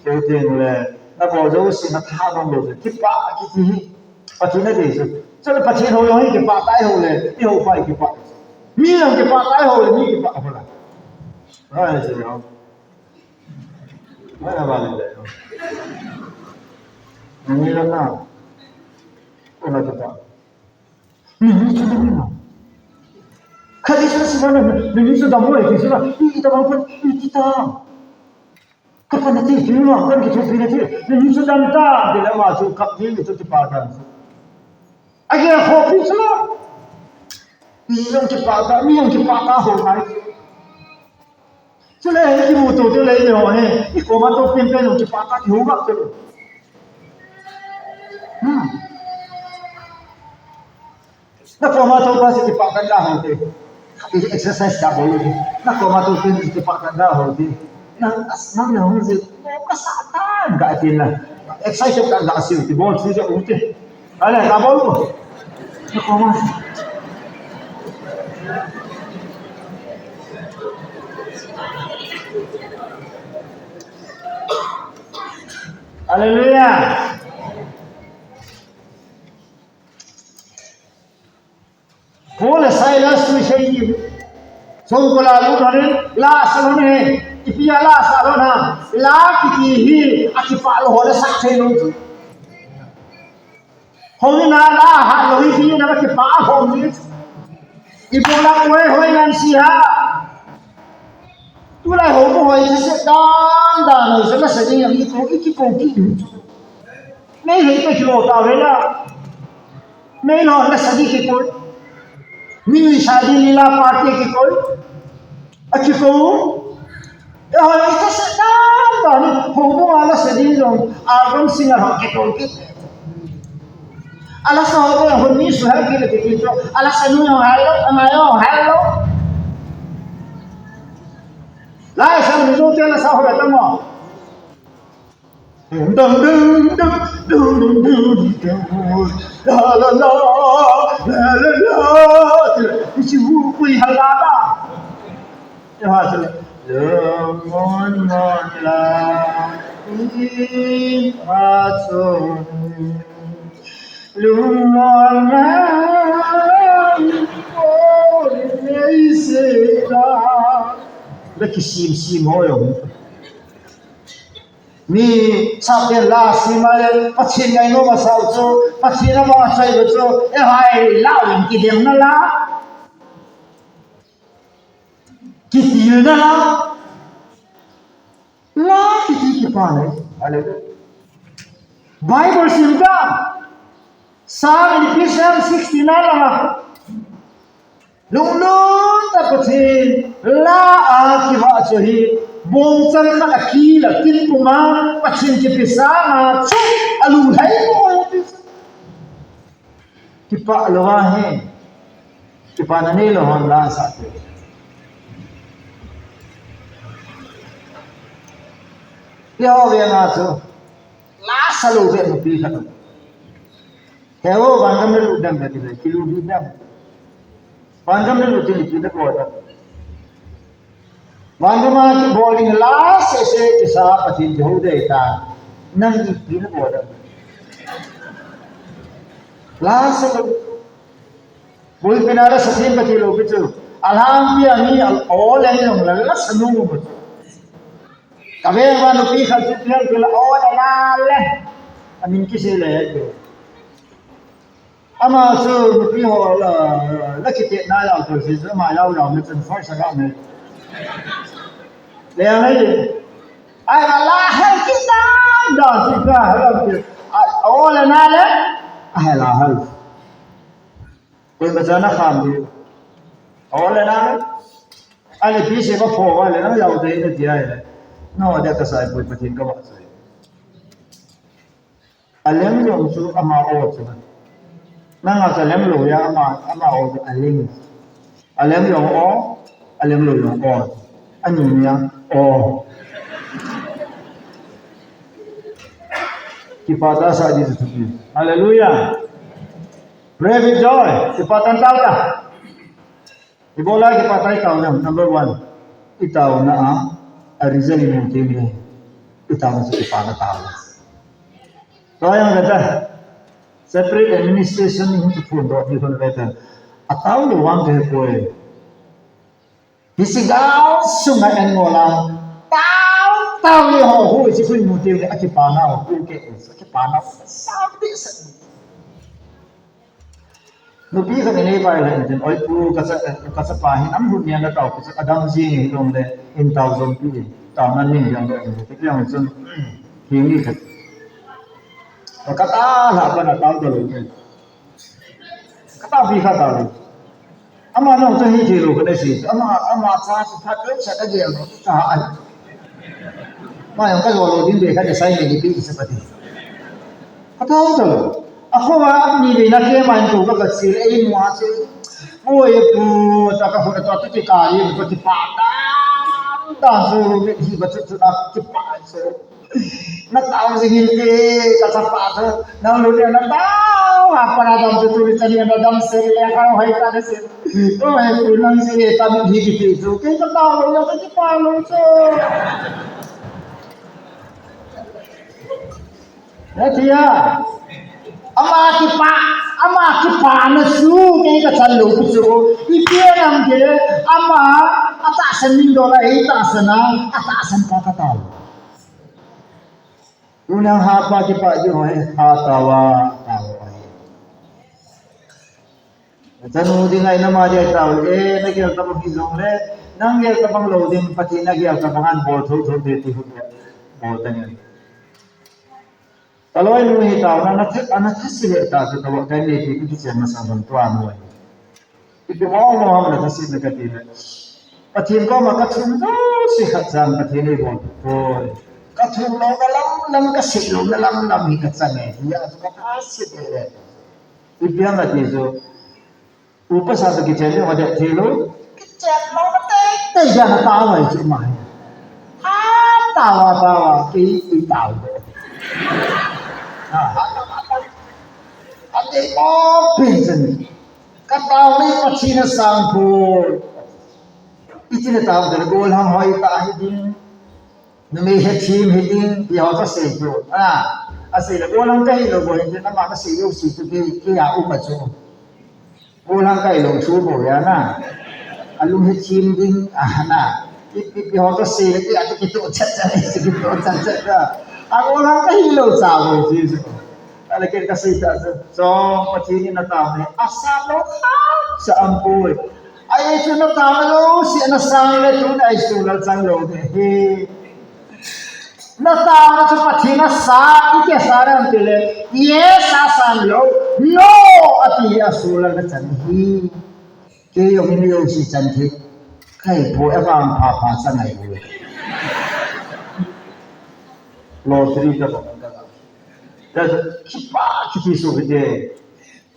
Chuteng le na bol jouse na tha jong lou. Kipah kiti hi. Pathen a dei chu. Chule Pathen hou jong hi kipah tai hou le. Eiho pa hi kipah. Mi jong kipah tai hou le. Mi kipah hou le. Ai, chu jong. Mai na ba le le. Ni la na. Ko na ta. Ni ni chu ni na. Kha di sa si na ni ni chu da mo e ki si na. I ta ba ko i ti ta. Ka pa na ti ki ma kan ki chu pi na ti. Ni ni chu dan ta. Di la ma chu kap ni chu ti pa dan. A ge kho pi chu. Mi jong kipah ta, mi jong kipah ta hou ngai. Chule, ikimuto teu le, iho hi, ikoma tou penpen jong kipah ta, kihou vah teu. Hmm. Na koma tou pa chu kipah ta ga hou te. Exercise ga bol u te. Na koma tou pen chu kipah ta ga hou te. Na, as, na, na hung ji. Ka sa ta ga ti na. Exercise ta ga si u te. Bol chu ja u te. Ale, kabol ko. Hallelujah. Paul le Silas tu sei ni. Songkul a lut lhon in, la sa lhon in, ipi a la sa lhon ham. La kiti hi, akipah lou ho la sa thei lou chu. Hou in a la hat lou hi, ipi na kipah hou ni. Ipi la koi hoi ngan si ha. Tulai hou mo hoi se dan dan hou se la sa ding a ipi, ipi ko ki. Nei hei te kilo ta ve la. Nei lo la sa di kikoi. Mi sa di lila party kikoi. A kikoi. E ho, ita sa dan dan ni, ho mo ala sa di jong, album singer ho kikoi ki. Ala sa ho mo, ho ni su ha ki le kikoi to. Ala sa nu ho hello, ama ho hello. Lai sa ni jong te la sa ho ta mo. Dum, dum, dum. La, la, la, la, la, la. Isi hu, hui, ha, la, la. Ya, ha, sila. Lung, mon, mon, la, i, ha, chun. Lung, mon, la, i, ko, i, se, la. La, kisim, sim, ho, yo. Mi sapen la sima le, Pathen ngainom asau chu, Pathen amang achai chu, e hai, la in kidemna la. Kitilna la. La kiti kipah le. Hallelujah. Bible sim ta. Psalm, Ephesians sixteen a langa. Lunglut a Pathen la a kivah chu hi, bongchal khat a kila tin puma, Pathen kipe sanga chu, alunglhai mo. Kipah lou ahi. Kipana neilou hon la sa te. Eiho venga chu. La sa lou beh nupi khat. He o, vangam le lut dem beh le, kilut dem. Vangam le lut le, kibol dem. Vangam a kibol ding la sese kisa Pathen kihou ding ta. Nang ipi nabol dem. La sa lou. Bui pina la sa Pathen kati lou pi chu. Alhangpi a mi al o le ni long la la sa nu mo. Ka veng uva nupi khat chu piang kila o le la le. Amin kisei le he. Ama chu nupi ho la, la kitetna jal chu si chu ama jao jao mi chun first a ga mi. Le ngai. Ai ma la hel kit dan dan chu ka hel ki. A o le na le. A hel a hel. Koima cha nakham diu. Ole nang. Ahile pi se ka pho va le nang jao te na ti ahile. Na ho dia kasai poi Pathen ka vahchoi. Aleng jong chu ama o chu. Nanga chu aleng lou a ama, ama o chu aleng. Aleng jong o, aleng lou jong o. Ani nia o. Kipah tah sah ding chu thupi. Hallelujah. Pray with joy. Kipah tah tah. Ibola kipah tah i tao jong, number one. I taona a, a result i mu teng le. I taona chu kipana tao. Tua jong le ta. Separate administration in chu phun doh ni khun le ta. A tao lou vang te poi. Hiche gao sunga en ngol a. Tao, tao ni ho hu hiche khu i mu teng le a kipana ho khu ke. A kipana ho. Sa ti sa. Nupi khat in ei vai le in tin, "Oi pu, ka cha, ka chapa hi nam hun nia na tao, ka cha, a dam jing hi long le, in tao jong pi, tao nan ning jong le, in ti jong chun, hi ni khat. Ka ta la pa na tao ta lo ke. Ka tao pi kha ta lo. Ama nong chu hi thei lo ka na si, ama, ama cha chu phat lo sa ka jeng lo, cha ai." Ma jong ka jo lo ding be kha de sai ni pi sa pa ti. Ka tao ta lo. A kho va ni be na ke ma in tu ka ka sil ei mu a che. Oi pu ta ka hu ta tu ti ka ni ko ti pa ta. Ta su mi hi ba chu chu na ti pa so. Na tao jing in te ka chapa chu. Na lu le na tao ha pa na dam chu tu ni cha ni na dam se le ka hoi ta de se. Oi pu nang se ta mi hi ki ti chu. Ke ka tao lo ya ka ti pa lo chu. Natia, ama kipa, ama kipana chu, kei kachan lou pi chu, ipi ham tile, ama, atahsan ning dola, eitahsan a, atahsan pa katao. Unang hapa kipa di hoi, ha tawa, tawa. Chanu ding ahi, nama dia tao, eh, nagel tabang hijongle, nang gel tabang lou ding, Pathen nagel tabang an bol thotho ding ti hu, bol tangin. Kaloinu hi taona, na, na, ana thase le ta chu taona kahin neipi, kichen masang bang tua noi. Ipi mong mong ham na thase na kati le. Pathen koma kathum jouse khat chan Pathen eibol poi. Kathum louna lam lam, kasei louna lam lam hi kachan e. Hia chu kathase le. Ipi ham ati chu. Upa sa toh kichen ding, adet thei lou. Kichen lou na tei, tei jana tao mai chu mai. Ha, tao a, tao a, kei, kei tao. Ha, ha, tao a, tao a. Adei mo pin chen. Katao nei Pathen asang poi. Iti na tao te gollhang hoi ta hi ding. Numei hethem hiding, ti ho kasei chu. A, asei le, gollhang kahilou bou, hiti nama kasei jouse chu, kei, kei a um a chu. Gollhang kahilou chu bou ya na. Alung hethem ding, a na. Pi, pi, pi ho kasei le, kei a chu kitoh chet chet, kitoh chet chet a. A gollhang kahilou cha bou chu. Ahile ken kasei ta chu, chong Pathen in atao ne, asat lou khat cha aumpoi. Ahi chu natao lou, si nasang le tun ahi chu lal chang lou ne hi. Natao na chu Pathen asa, iti asa na tile, yes asang lou, no ati hi asulal na chan hi. Kei jong in jouse chan thei. Kahi poi, avang pha pha cha ngai poi. Lottery ka bang ka. Ka kipa kiti su kiti.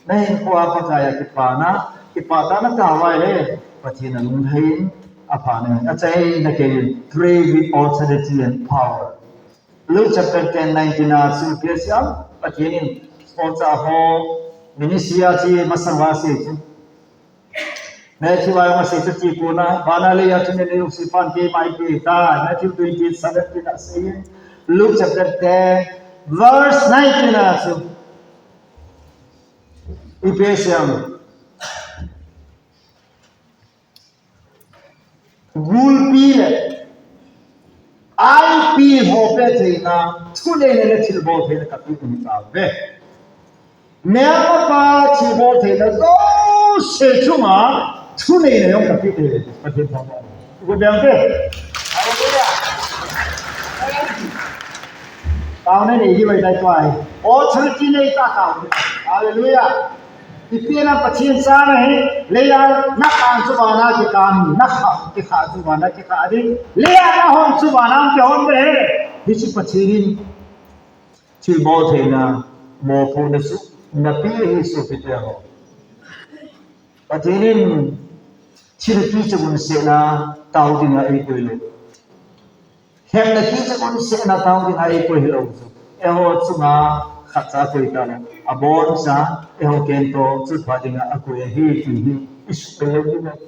Na hinkhoa Pakai a kipana, kipah tah na tao vai le. Pathen alunglhai in, apha na in. Achaina kei in, pray with authority and power. Luke chapter ten nineteen a chu Pathen in, sponsor ho, ministry a chi masang va se chu. Matthew a jong asei chu ti kona, vana leiya chun nei jouse pan keima eipeh tai. Matthew twenty-eight seventeen a asei. Luke chapter ten, verse nineteen a chu. Ephesians. Gulpi le. Aipil ho pe theina, thuneina le thilbol theina kapeh u hi tauve. Mel mapa thilbol theina jouse chunga, thuneina jong kapeh u hi, Pathen thangvah in. Gu beng te. Hallelujah. Taona nei di vai tai tuai. Authority nei ta tao. Hallelujah. Ipi na Pathen chang ahi, leiya na kang chu vana kikang, na kha, kikha chu vana kikha ding. Leiya na hon chu vana kihon ding ahi. Hichu Pathen in thilbol theina mopohna chu nape ahi sopite ho. Pathen in thil kicha un sehna tao dinga eikoi lou. Hemna kicha un sehna tao dinga eikoi hilou chu, eiho chunga khatcha koi talou. Aboncha eiho kento chutpha dinga akoi ahi ti hi isuhpeh lou ding ahi.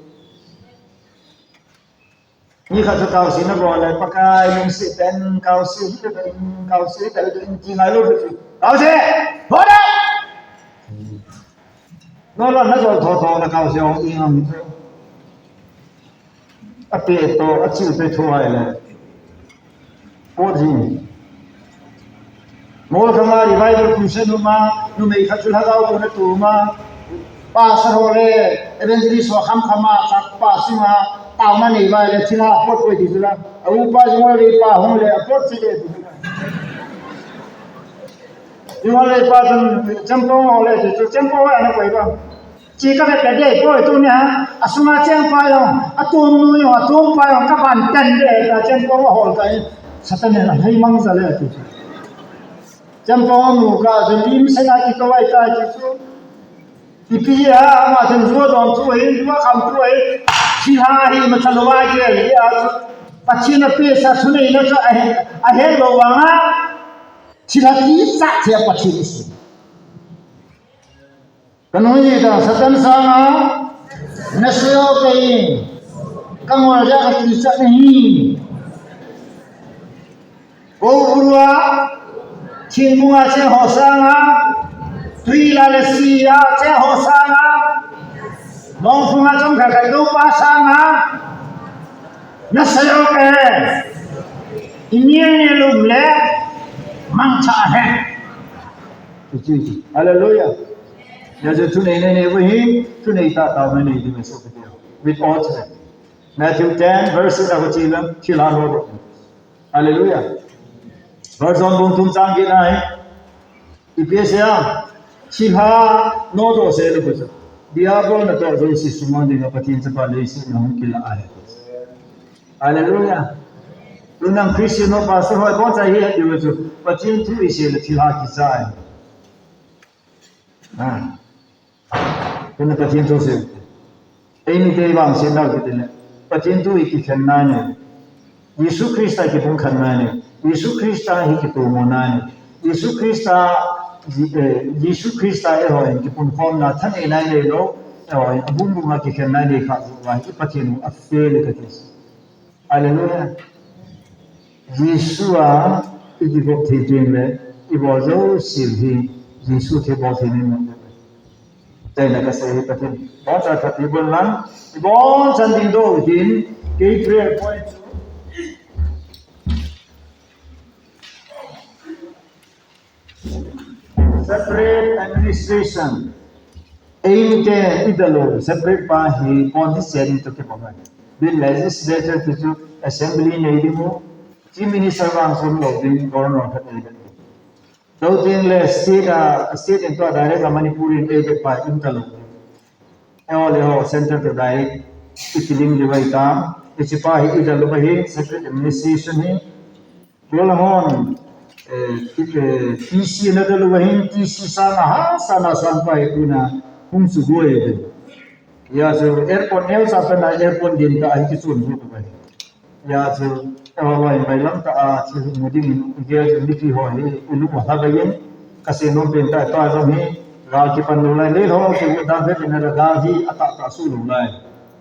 Mi khat chu kaose nabol le, Pakai lungset tah in kaose hih le, kaose hih le, ti ngai lou chu. Kaose! Hold up! Nolo, najol thotho na kaose hung ingang chu. Ape to, achil pe thu ai le. Pot jing. Molkhama Revival Crusade uma, numei khat chu lhagao kona tu uma, pastor ho le evangelist ho khamkhama, chapa sunga, taona nei vai le, thilha pot koi ti chu la. A upa jing le pa hung le, a pot che le ti chu la. Jing le pa chun, chempong ho le ti chu, chempong ho ana koi ba. Chi ka vet le dei poi tuni a, asunga cheng pa jong, atumnu jong, atum pa jong, ka ban ten dei ta, chempong ahol ta in, Satan in alhai mang ja le ati chu. Chempong amu ka, chu lim sena kikou ai ta ti chu. Ipi a, ama chun ju adon chu ahi, ju akham chu ahi, thilha hi macha lou a gel hi a chu. Pathen in apehsa thuneina chu ahe, ahe lou vanga, thilha kicha thei a Pathen isi. Ka nui ta Satan sanga, na seo kei, ka ngol ja ka kicha nahi. Ko burua, thingmunga che ho sanga, tui la le sia che ho sanga, mongphunga chom kha ka do pa sanga, na seo kei, inyeng ne lum le, mangcha he. Hallelujah. Hijeh chun thunei nei nei uva hi, thunei tahtah nei ding ahi sopi teho. With all strength. Matthew ten verse eight a koi chu la, thilha nodoh. Hallelujah. First John bung thum chang get na hi. Ipi asei a, thilha nodoh sel u chu, Diabol natoh jouse sumang dinga Pathen chapa leiset a hung kilah ahi. Hallelujah. Tun nang Christian ho, pastor ho, aboncha hi ati u chu, Pathen thu isei le thilha kicha ahi. Ah. Tuna Pathen thu sei. Eimite vangsetnau kiti le, Pathen thu hi kikhen nai nei. Jesu Christa kipumkhat nai nei. Jesu Christa hi kitomo nai nei. Jesu Christa, eh, Jesu Christa eiho in kipunkhomna thanei nai neilou, eiho in abumbum a kikhen nai nei kha jeh uva hi Pathen thu afail e kati. Hallelujah. Jesu a ikigop thei teng le, ibol jouse hi, Jesu thilbol thei nei mo. Taina kasei hi Pathen. Boncha that ibol lang, ibon chan dingdoh u hin, kei prayer point chu. Separate administration. Eimite idalou, separate pa hi, pon hi seni to kibol ngai. Bin legislature ti chu assembly nei ding u, chief minister vang sum lou ding, governor khat nei ding. Lou ding le state a, state in tua direct a Manipur in ei ding pa in talou ding. Eiho le eiho center to direct, iti ding ding vai ta, hiche pa hi idalou va hi, separate administration hi, Gola hon, eh, ti-, eh, T C na dalu vahin, T C sana ha, sana san pa hi tuna hung chu goi ve. Hijeh chun airport neo sa pena airport din ta ahi kichun hu tu vahi. Hijeh chun, eh, ho loi bai lam ta a, chu mu ding in, igel chu mipi ho hi, ilu mo ha vahin, kasei nom pen ta, ta jong hi, gal kipan lou lai, le ho, chu dan ve pena gal hi, ata ta su lou lai.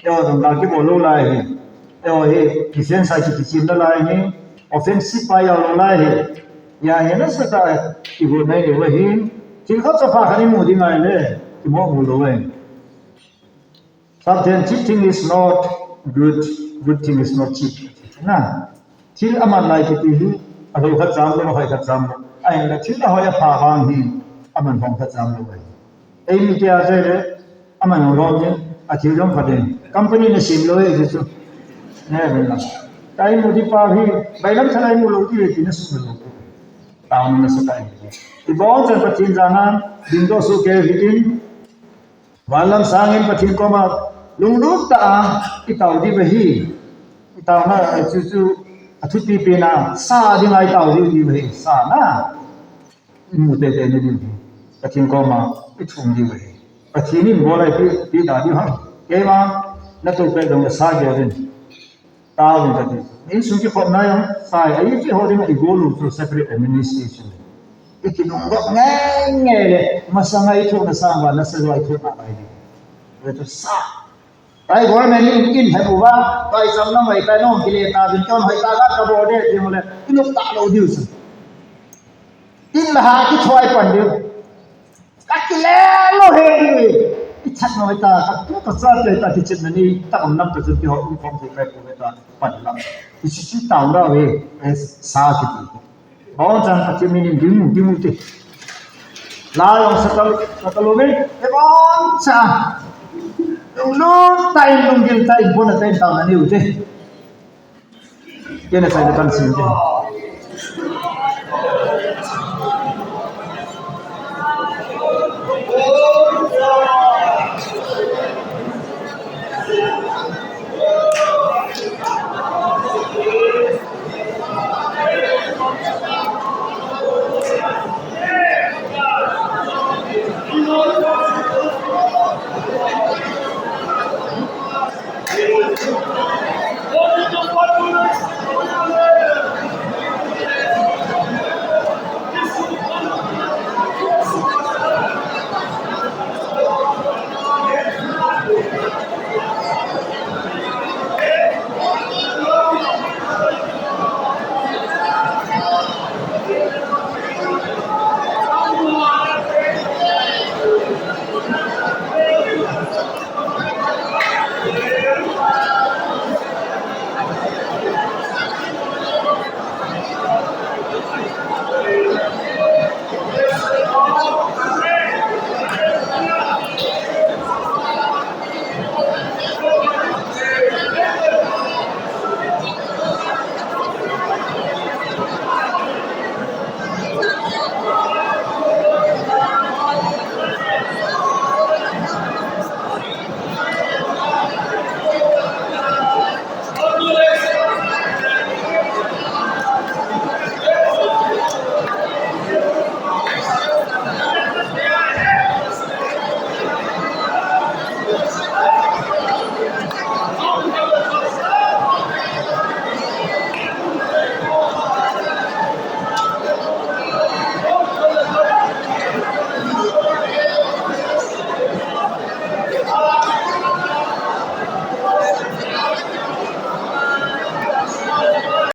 Eiho jong gal kibol lou lai hi. Eiho hi, kichen sa ki kichim lou lai hi. Offensive pa jao lou lai hi. Hijeh hin nasatah a, kigo nai le vahin. Thil khat chapha khat imu ding ahile, kimo mu lou ahi. Sometimes cheap thing is not good, good thing is not cheap. Na. Thil aman lai kiti hi, alou khat cham lou, ahoi khat cham lou. Ahinla thil ahoi apha vang hi, aman hong khat cham lou ahi. Eimite a jeh le, aman hong lom in, athil jong pha ding. Company na sem lou e, ti chu. Ne, ne la. Ka imu ding pa hi, bailam thala imu lou ti, ti na sum lou. Taona nasatah in. Ibon chan Pathen jana, dingdoh soh kei hitin, Vanlam sangin Pathen koma lunglut tah a itao diu ahi. Itaona chu chu athupi pen a sa dinga itao diu ahi, sa na. Imu teitei na diu ahi. Pathen koma ithum diu ahi. Pathen in bol a ipi, ipi da diu ham. Keima nato pet dong le sa gel ding. Taovin kati. Insung kikhopna jong, sa a ikiho dinga igol u chu separate administration. Ikinunggop ngeingei le, masanga ithohna sang uva nasa lou a ithohna lai ding. Ve chu sa. Tua hi government in, in het uva, tua hi chamna mai ta nom kile tauvin, tua hoitah a kabol ding ti le, inop talou diu chu. In la ha kithoi pan diu. Kakile lou hi. Ichat noi ta, katu kachat lei ta, kichatna nei ta, kam nam ta chun kiho um khom thei kai pouve ta, pan la. Kichi chi taona ve, eh, sa kiti. Bonchauva Pathen minin dingu, dingu te. La jong sa ta, sa talou ve, eh, bonchauva. Lunglut tah in, lunggil tah in, pona tah in taona nei u te. Kei na chai le kan sim te.